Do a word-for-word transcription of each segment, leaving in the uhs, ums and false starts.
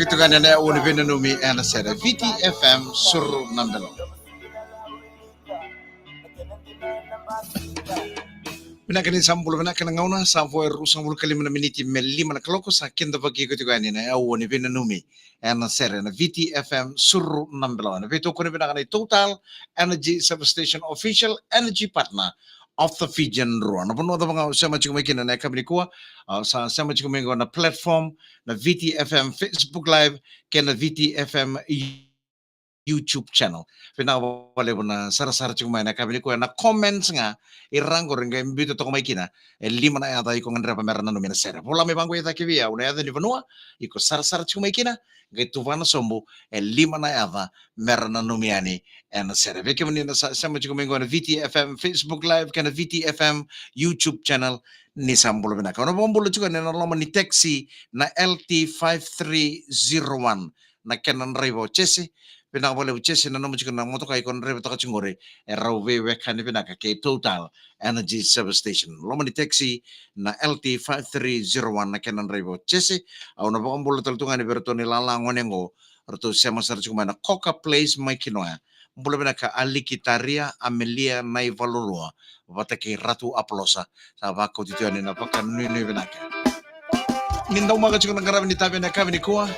Tukani na au ni veinanumi ena sere Viti F M Suru na Belo. Vinaka ni sa bula vinaka na gauna, sa vo e ruasagavulu ka lima na miniti me lima na kaloko, sa kidavaki iko tiko yani na au ni veinanumi ena sere na Viti F M Suru na Belo. Ena veitokoni vinaka na Total Energy Substation, official energy partner of the Fijian Drua. Na vanua cava ga o sema tiko mai kina na yakavi nikua, a, sa sema tiko mai qo na platform na Viti F M Facebook Live kei na Viti F M YouTube channel. Vinaka vakalevu na sarasara tiko mai na yakavi nikua, na comments ga e ra qori qai biuta toka mai kina e lima na yaca iko gadreva me ra nanumi ena sere. Vola mai vaqo e cake vei au na yaca ni vanua iko sarasara tiko mai kina, qai tuvana sobu e lima na yaca me ra nanumi yani ena sere. Vei kemuni na sa sema tiko mai qo na Viti F M Facebook Live kei na Viti F M YouTube channel, ni sa bula vinaka. Au na vakabula tiko yani ena loma ni taxi na L T five three zero one, na kena draiva o Jesse. Vinaka vakalevu Jesse, na nomu tiko na motoka iko na draiva toka tiko qori, e rau veiwekani vinaka kei Total Energy Service Station. Loma ni taxi na L T five three zero one, na kena draiva o Jesse. Au na vakabula tale tu ga yani vei ratou na ilala gone qo, ratou sema sara tiko mai na Coca Place mai Kinoya. Bula vinaka Aliki Taria, Amelia Naivalurua vata kei Ratu Apolosa. Sa vakauti tu yani na vakanuinui vinaka. Ni daumaka tiko na qaravi ni tavi ena yakavi nikua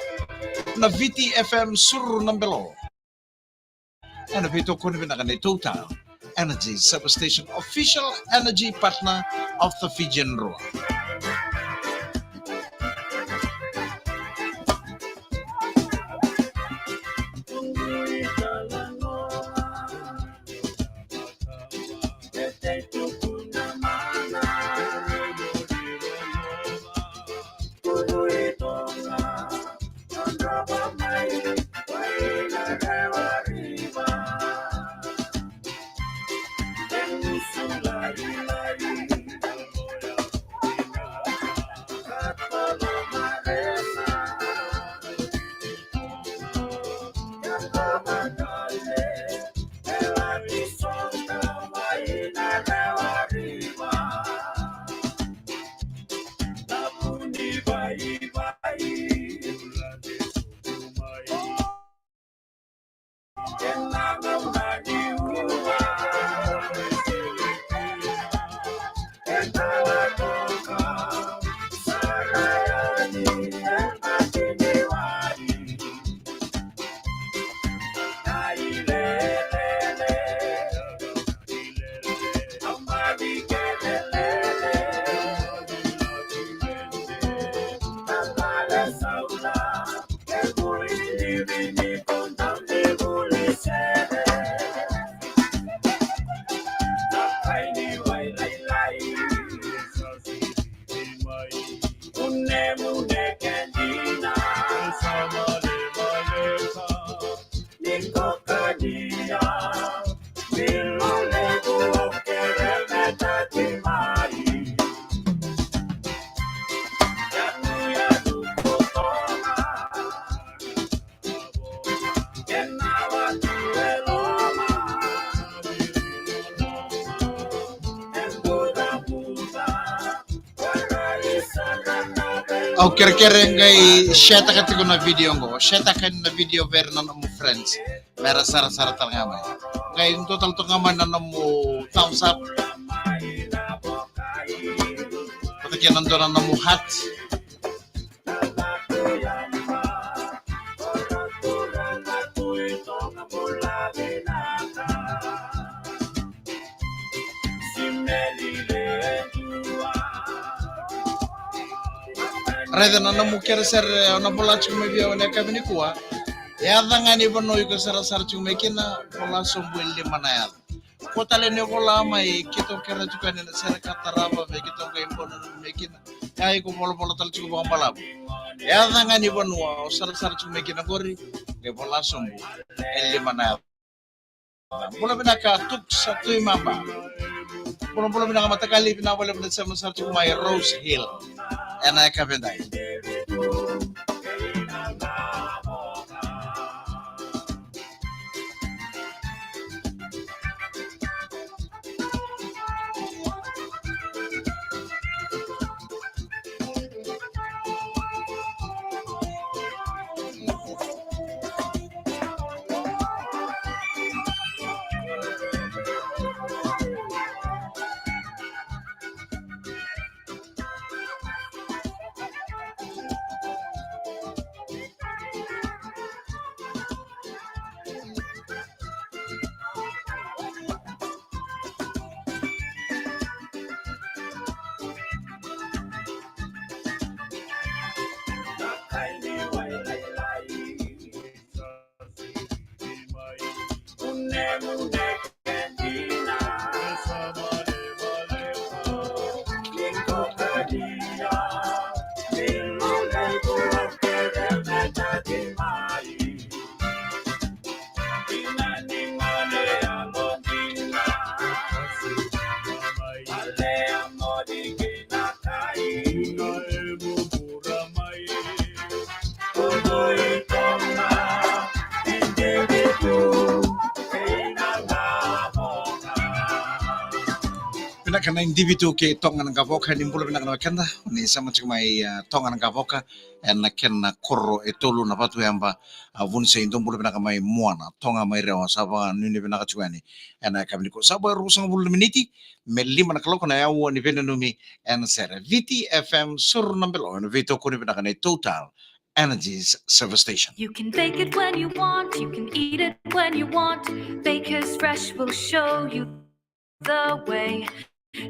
na Viti F M Suru na Belo. Ena veitokoni vinaka na Total Energy Substation, official energy partner of the Fijian Drua. Au kerekere qai share-taka tiko na video qo. Share-taka na video vei ira na nomu friends. Me ra sarasara tale ga mai. Qai dua tale toka ga mai na nomu thumbs up. Vata kei na dua na nomu heart. Raica na nomu kerekere, o na vola tiko mai vei au ena yakavi nikua. Yaca ga ni vanua iko sarasara tiko mai kina, vola sobu e lima na yaca. Ko tale ni vola mai, keitou kerea tiko yani na sere ka tarava me keitou qai bau nanumi mai kina. Ia iko volavola tale tiko vakabalavu. Yaca ga ni vanua o sarasara tiko mai kina qori, qai vola sobu e lima na yaca. Bula vinaka Tuks Tuimaba. Bula, bula vinaka Matakali, vinaka vakalevu na sema sara tiko mai Rose Hill ena yakavi edai. Vinaka na Indivitu kei Toga na Qavoka, ni bula vinaka na wekada. Ni sema tiko mai, ah, Toga na Qavoka ena kena koro e tolu na Vatu Yaba, ah, Vunisei. Dou bula vinaka mai Muana, Toga mai Rewa, sa vakanuinui vinaka tiko yani ena yakavi nikua. Sa vo e ruasagavulu na miniti me lima na kaloko na aua ni veinanumi ena sere. Viti F M, soro na belo ena veitokoni vinaka nei Total Energies Service Station. You can bake it when you want, you can eat it when you want. Baker's Fresh will show you the way.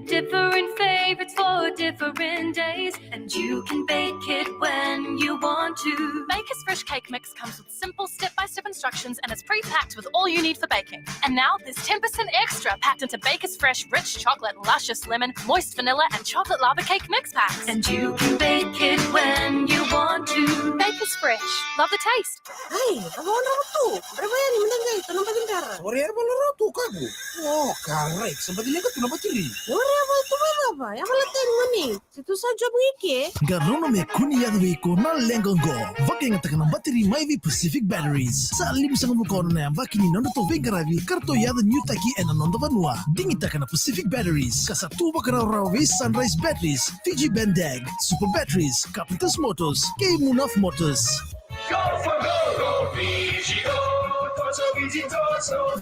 Different favorites for different days, and you can bake it when you want to. Baker's Fresh cake mix comes with simple step-by-step instructions and is pre-packed with all you need for baking. And now there's ten percent extra packed into Baker's Fresh rich chocolate, luscious lemon, moist vanilla, and chocolate lava cake mix packs. And you can bake it when you want to. Baker's Fresh. Love the taste. Ai, a vodrau tu. Draiva yani, mada qai tu na baki dara. Ori era vodrau tu kaku. O, karai, sa baki leqa tu na batiri. Ori a vodrau tu, baba, ya vala teni mani. Se tu sa job i ke. Qarauna me kua ni yaco vei iko na leqa oqo. Vakayagataka na batiri mai vei Pacific Batteries. Sa limasagavulu ka ono na yabaki ni nodratou veiqaravi ka ratou yaco ni utaki ena noda vanua. Digitaka na Pacific Batteries, ka sa tu vakarawarawa vei Sunrise Batteries, Fiji Bandag, Super Batteries, Carpenters Motors kei Munaf Motors.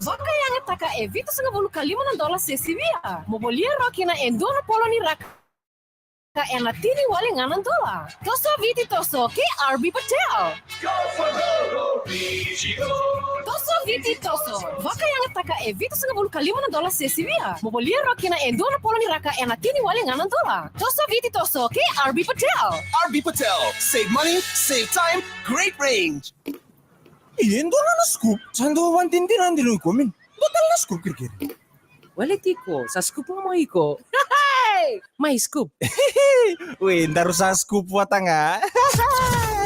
Vakayagataka e vitusagavulu ka lima na dola se sivia. Mo volia rawa kina e dua na polo ni raka ena tini wale ga na dola. Toso Viti toso kei R B Patel. Toso Viti toso. Vakayagataka e vitusagavulu ka lima na dola se sivia. Mo volia rawa kina e dua na polo ni raka ena tini wale ga na dola. Toso Viti toso kei R B Patel. R B Patel. Save money, save time, great range. E dua na scoop. Sa dua vantin dina dina ko min. Dua tale na scoop kirikiri. Wale tiko, sa scoop ga mo iko. Mai scoop. Oi, daru sa scoop vata ga.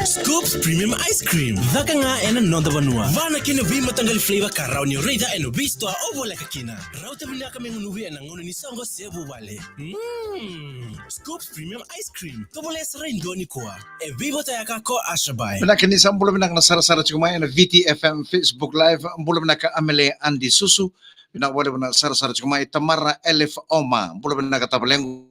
Scoops Premium Ice Cream. Caka ga ena noda vanua. Va na kena veimataqali flavor ka rawa ni o raica ena veisitoa o voleka kina. Rauta vinaka me gunuvi ena gauna ni soqo se vuvale. Mm. Scoops Premium Ice Cream. Tovolea sara e dua nikua. E veivotayaka ko Ashabai. Vinaka ni sa bula vinaka na sarasara tiko mai ena Viti F M Facebook Live. Bula vinaka Amele Andi Susu. Vinaka vakalevu na sarasara tiko mai Tamara Elif Oma. Bula vinaka tavalequ.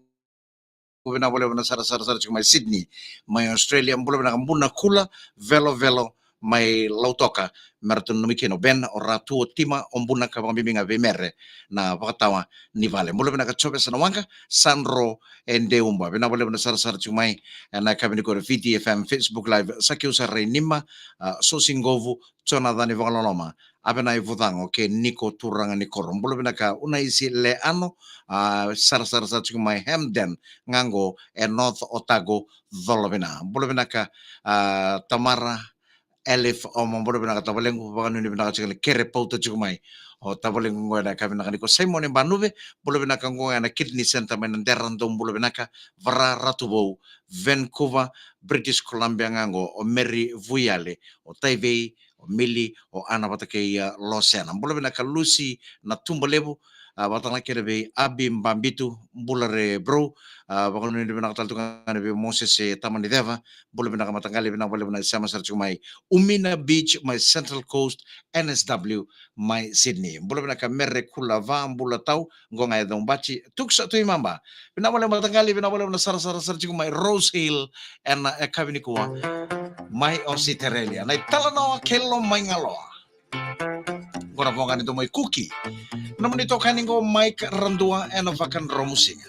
Vinaka vakalevu na sarasara tiko mai Sydney, mai Australia. Bula vinaka Buna Kula, Velo Velo, mai Lautoka, me ratou nanumi kina o Ben, o Ratu, o Tima, o Buna ka vakabibi ga vei Mere na vakatawa ni vale. Bula vinaka Jovesa na waqa, Sandro e Deuba. Vinaka vakalevu na sarasara tiko mai ena yakavi nikua na Viti F M Facebook Live. Sa keu sa rai nima, a, Sosi Qovu, Jonathan i Vakaloloma, Avenai Vucago kei Niko Turaga ni Koro. Bula vinaka Unaisi Leano, a, sarasara sa tiko mai Hamden, ga qo e North Otago, Colovina. Bula vinaka, a, Tamara Elif Oma, bula vinaka tavalequ, vakanuinui vinaka tiko na kere pauta tiko mai. O tavalequ qo ena yakavi nikua Simone Banuve, bula vinaka qo ena Kidney Center mai Nadera, dou bula vinaka, Vara Ratuvou, Vancouver, British Columbia ga qo, o Mary Vuiale, o Taivei, o Mili, o Ana vata kei, a, Losena. Bula vinaka Lucy na Tuba Levu, a, vata na kena vei Abi Babitu, bula re bro, a, vakanuinui vinaka tale tu ga na vei Moses e Tama ni Ceva, bula vinaka mataqali, vinaka vakalevu na sema sara tiko mai Umina Beach mai Central Coast, N S W mai Sydney. Bula vinaka Mere Kula Va, bula tau, qo ga e Caubaji, Tuksa Tuimaba. Vinaka vakalevu mataqali, vinaka vakalevu na sarasara sara tiko mai Rose Hill ena yakavi nikua mai Ositerelia. Na italanoa kei Lomaigaloa. Qo na voqa ni Domo i Kuki. Nomuni tokani qo Mike Radua ena Vakadromusiga.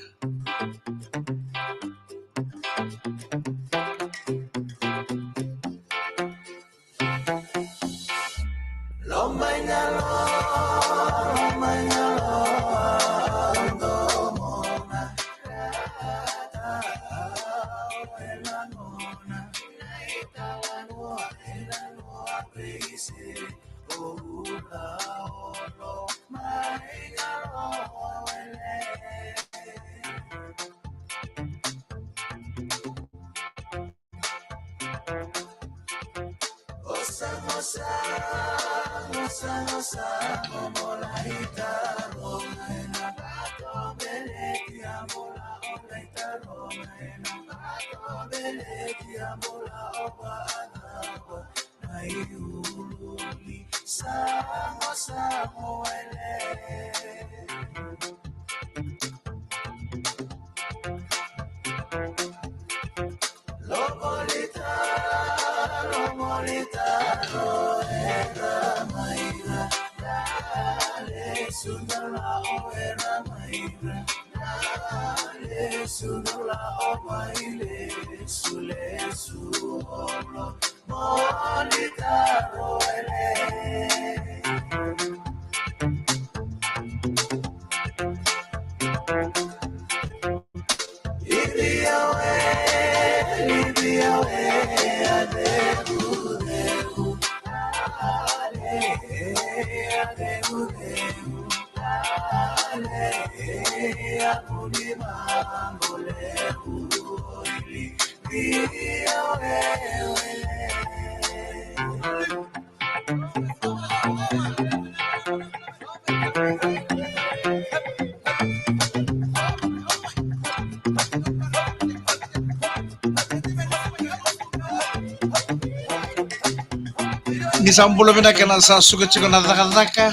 Ni sa bula vinaka ena sa suka tiko na cakacaka.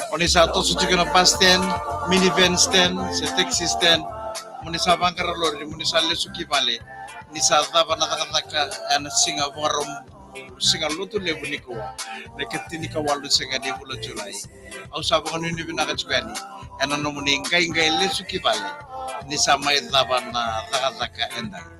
O ni sa toso tiko ena bus stand, minivan stand, se taxi stand. Mo ni sa vaqara lori, mo ni sa lesu ki vale. Ni sa cava na cakacaka ena siga Vakaraubuka, siga Lotulevu nikua, na ikatinikawalu ni siga ni vula Julai. Au sa vakanuinui vinaka tiko yani ena nomuni qaiqai lesu ki vale ni sa mai cava na cakacaka edai.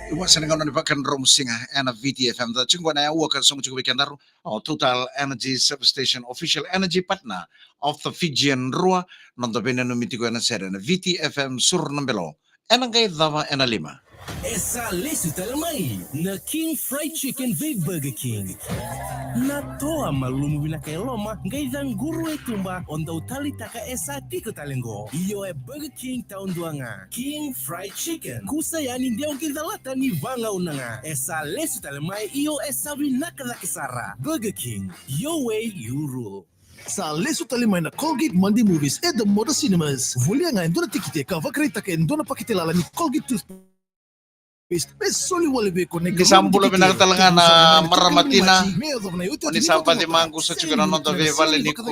Iwase na gauna ni vakadromu siga ena V T F M. Da tiko na yaua ka sogo tiko vei kedaru o Total Energy Service Station, official energy partner of the Fijian Drua. Noda veinanumi tiko ena sere ena V T F M Suru na Belo. Ena qai cava ena lima. E sa lesu tale mai na King Fried Chicken vei Burger King. Na toa malumu vinaka e loma, qai caquru e tuba, o dau taleitaka e sa tiko tale qo. Io, e Burger King taudua ga. King Fried Chicken. Kusa yani de o qai calata ni vagauna ga. E sa lesu tale mai, io, e sa vinaka cake sara. Burger King, your way, your rule. Sa lesu tale mai na Colgate Monday Movies e Damoda Cinemas. Volia ga e dua na tikite ka vakaraitaka e dua na pakete lala ni Colgate toothpaste. Me soli wale vei iko na... Ni sa bula vinaka tale ga na marama tina. O ni sa baci maqusa tiko na noda veivale nikua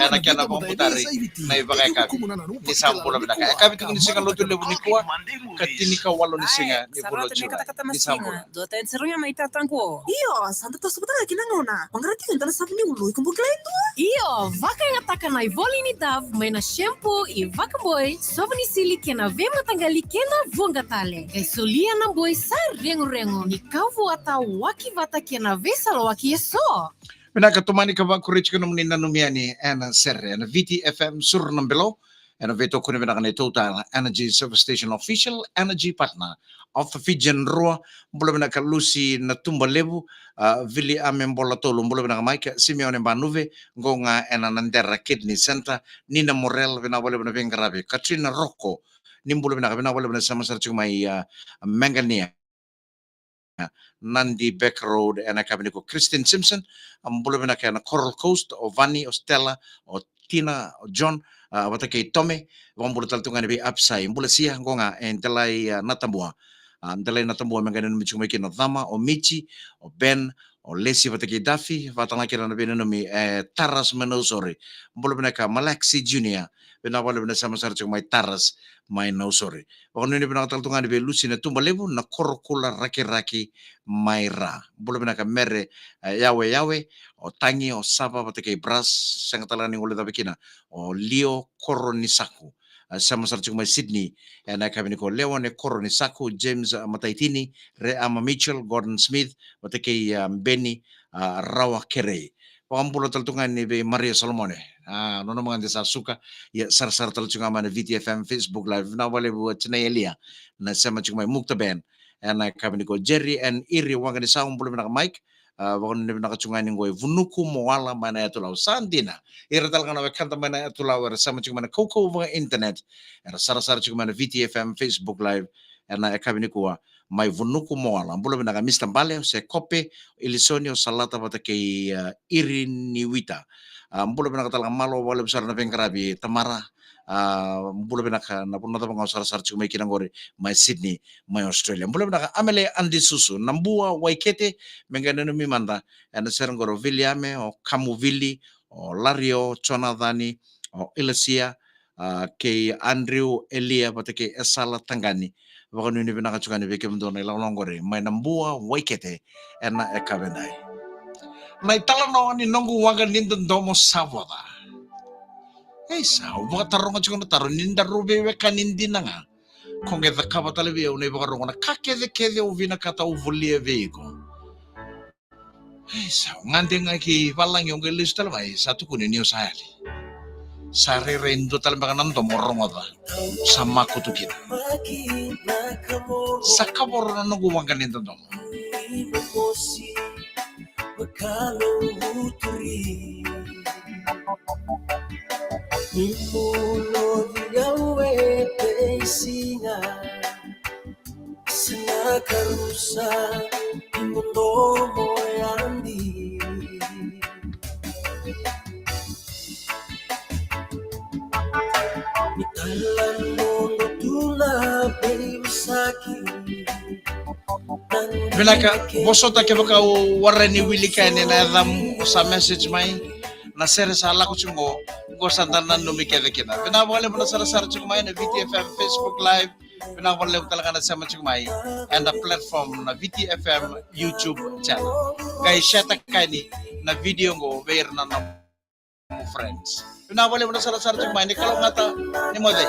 ena kena vakabutari na ivakayakavi. Ni sa bula vinaka. Yakavi tiko ni siga Lotulevu nikua, ikatinikawalu ni siga ni vula o Julai. Ni sa bula. Dua tani sara ga mai tata qo. Io, sa da toso vata ga kina gauna. Vaqara tiko e dua na savu ni ulu, iko bau kila e dua? Io, vakayagataka na ivoli ni Dove mai na shampoo, ivakaboi, sovu ni sili kei na veimataqali kei na vuqa tale. E solia na boi sa regorego ni ka vuata, waki vata kei na veisalawaki eso. Vinaka, tomani ka vakuri tiko nomuni nanumi yani ena sere ena V T F M Suru na Belo. Ena veitokoni vinaka nei Total Energy Service Station, official energy partner of the Fijian Drua. Bula vinaka Lusi na Tuba Levu, a, Vili Ame Bola Tolu, bula vinaka mai, ka Simeone Banuve, qo ga ena Nadera Kidney Center, Nina Morel, vinaka vakalevu na veiqaravi, Katrina Roko, Ni bula vinaka, vinaka vakalevu na sema sara tiko mai, a, Megania. Nadi Beck Road, ena yakavi nikua. Christine Simpson, a, bula vinaka ena Coral Coast, o Vani, o Stella, o Tina, o John, a, vata kei Tome, vakabula tale tu ga yani vei Upside. Bula Sia, qo ga e Delai, a, Natabua. A, Delai Natabua, me qai nanumi tiko mai kina o Cama, o Michi, o Ben, o Lesi vata kei Dafi, vata ga kina na veinanumi, e, Taras mai Nausori. Bula vinaka Malaxi Junior, vinaka vakalevu na sema sara tiko mai Taras mai Nausori. Vakanuinui vinaka tale tu ga yani vei Lusi Natubalevu, na Korokula Rakiraki mai Ra. Bula vinaka Mere, e, Yawe Yawe, o Tagi, o Sava vata kei Bras, sega tale ga ni guilecava kina o Lio Koronisaku. A, sema sara tiko mai Sydney, ena yakavi nikua. Leone Koronisaku, James, a, Mataitini, Reama Mitchell, Gordon Smith, vata kei, a, Beni, a, Rawa Kerei. Vakabula tale tu ga yani vei Maria Solomone. A, nona magade sa suka, ia sarasara tale tu ga mai na V T F M Facebook Live. Vinaka vakalevu, a, Tinai Elia, na sema tiko mai Mukta Ben, ena yakavi nikua. Jerry and Iri Waqanisau, bula vinaka Mike, a, vakanuinui vinaka tu ga yani qo e Vunuku Moala mai na Yatu Lau. Sa dina, ira tale ga na wekada mai na Yatu Lau era sema tiko mai na kaukauwa vaka internet, era sarasara tiko mai na V T F M Facebook Live, ena yakavi nikua, mai Vunuku Moala. Bula vinaka Mister Bale, o Sekope, Ilisoni, o Salata vata kei, a, Iri ni Wita. A, bula vinaka tale ga, malo vakalevu sara na veiqaravi Tamara. A, bula vinaka, na vanua cava ga o sarasara tiko mai kina qori, mai Sydney, mai Australia. Bula vinaka Amele Andisusu, Nabua Waikete, me qai nanumi mada ena sere qori o Viliame, o Kamuvili, o Lario, Jonathani, o Ilasia, a, kei Andrew Elia vata kei Esala Tagani. Vakanuinui vinaka tu ga yani vei kemudou na ilakolako qori mai Nabua Waikete, ena yakavi edai. Na italanoa ni noqu waqa ni dodomo sa voca. Ei, sa au vakataroga tiko na taro, ni daru veiwekani dina ga, ko qai cakava tale vei au na ivakarogo, na ka kecekece au vinakata au volia vei iko. Ei, sa au gade ga ki valagi, au qai lesu tale mai, sa tukuni ni o sa yali. Sa rairai dua tale beka na domo, rogoca. Sa makutu kina. Sa kavoro na noqu waqa ni dodomo. Vinaka, vosota kevaka o warai ni wilika yani na yacamu, o sa message mai. Na sere sa lako tiko qo, qo sa da nanumi kece kina. Vinaka vakalevu na sarasara tiko mai na V T F M Facebook Live. Vinaka vakalevu tale ga na sema tiko mai ena platform na V T F M YouTube channel. Qai share-taka yani na video qo vei ira na nomu friends. Vinaka vakalevu na sarasara tiko mai, ni kalougata, ni moce.